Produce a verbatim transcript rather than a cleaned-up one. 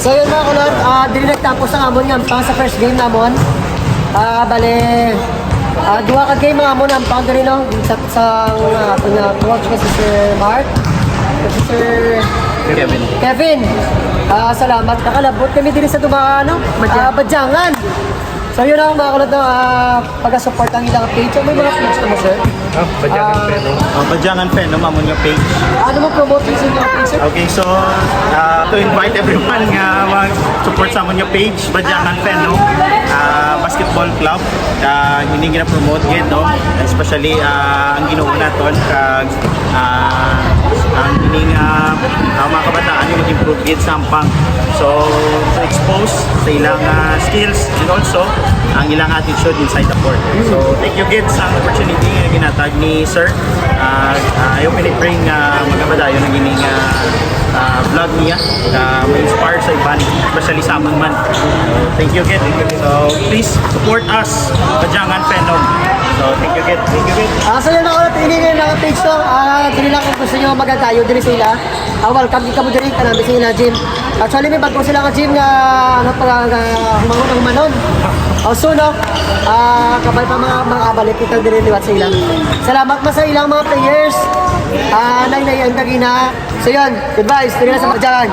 So yun, mga kulot, ah, diri nagtapos ang amon nga ampang sa first game namon. Ah, bale, ah, duha ka game ang amon ampang diri, no? Sa, sa, ah, aton nga coach nga si Sir Mark, si Sir Kevin. Kevin. Ah, salamat. Nakalabot kami diri sa dumaan, no? Badyangan. Ah, Badyangan. So yun, ang mga kulot, no? Ah, pagka-support ang ilang page. Ano yung mga page mo, sir? Ah, Badyangan Ah. Feno. Oh, Badyangan Feno, amon nga page. Ano mo promote sa inyong page, sir? Okay, so, uh, to invite everyone nga mag-support sa amon nga page, Badyangan Feno, uh, Basketball Club. Uh, ini nga promote gid, no? Especially, uh, ang Ginoo naton, kag, uh, ang ini nga, uh, mga kabataan yung mag-improve gid sa ampang. So, to expose sa ilang, uh, skills and also ang ilang attitude inside the court. So, thank you gid sa opportunity nga ginatag ni Sir. Ah, ah, I hope and I pray nga magapadayon ang ining, ah, ah, vlog niya nga ma-inspire sa iban, especially sa amon man. So, thank you again. So, please support us, Badyangan Feno. So, thank you again. Thank you again. Ah, so yun, mga kulot, ini nga mga page to. Ah, dili lang kung gusto nyo magatayo, dili sila. Ah, welcome din kamo diri, kanami sa ila gym. Actually, may bago sila nga gym nga, nga pag, nga humangon ang manon. O, so, no? Ah, kabay pa mga, mga abalik kita diri liwat sa ila. Salamat man sa ilang mga players. Ah, nay, nay, ang tagina. So, yun. Goodbye. Diri na sa Badyangan.